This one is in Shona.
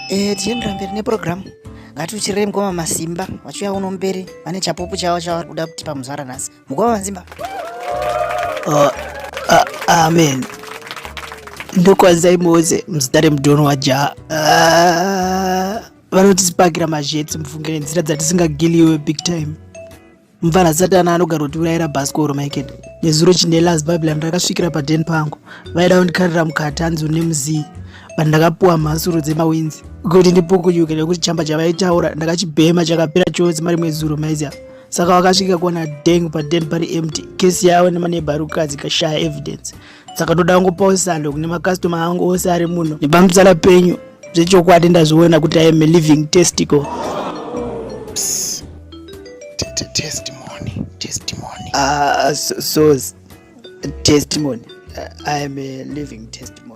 E, tichiendera mberi nepurogiramu, ngatiuchirei mukoma Masimba vachiuya kuno mberi vane chapupu chavo chavari kuda kutipa muzvara nhasi. Mukoma Masimba. Amen. Ndokwazai mose muzita remudono waJah. Vanotisipakira mazhetsi mufunge nenzira dzatisingagiliwe big time. Mupfana Satana anogara kutiurayira bhasikoro Michael. Nezuro Chindelas Babylon rakasvikira paden pangu. Vaida kundikarira mukati hanzi une muzii. But ndakapuwa mhasuru dzemawinzi kuti ndipukunyuke nekuti chamba chavaitaura ndakachibhema chakapera chose marimwe zuro maiziya. Saka vakasvika kuona deng paden pari empty. Kesi yavo nemaneighbor ari kashaya evidence. Saka ndoda kungopawo sando kune makastoma angu ose ari muno. Nepamusana penyu zvechokwadi ndazviona kuti I am a living testicle. Testimony, testimony. So, so testimony. I am a living testimony.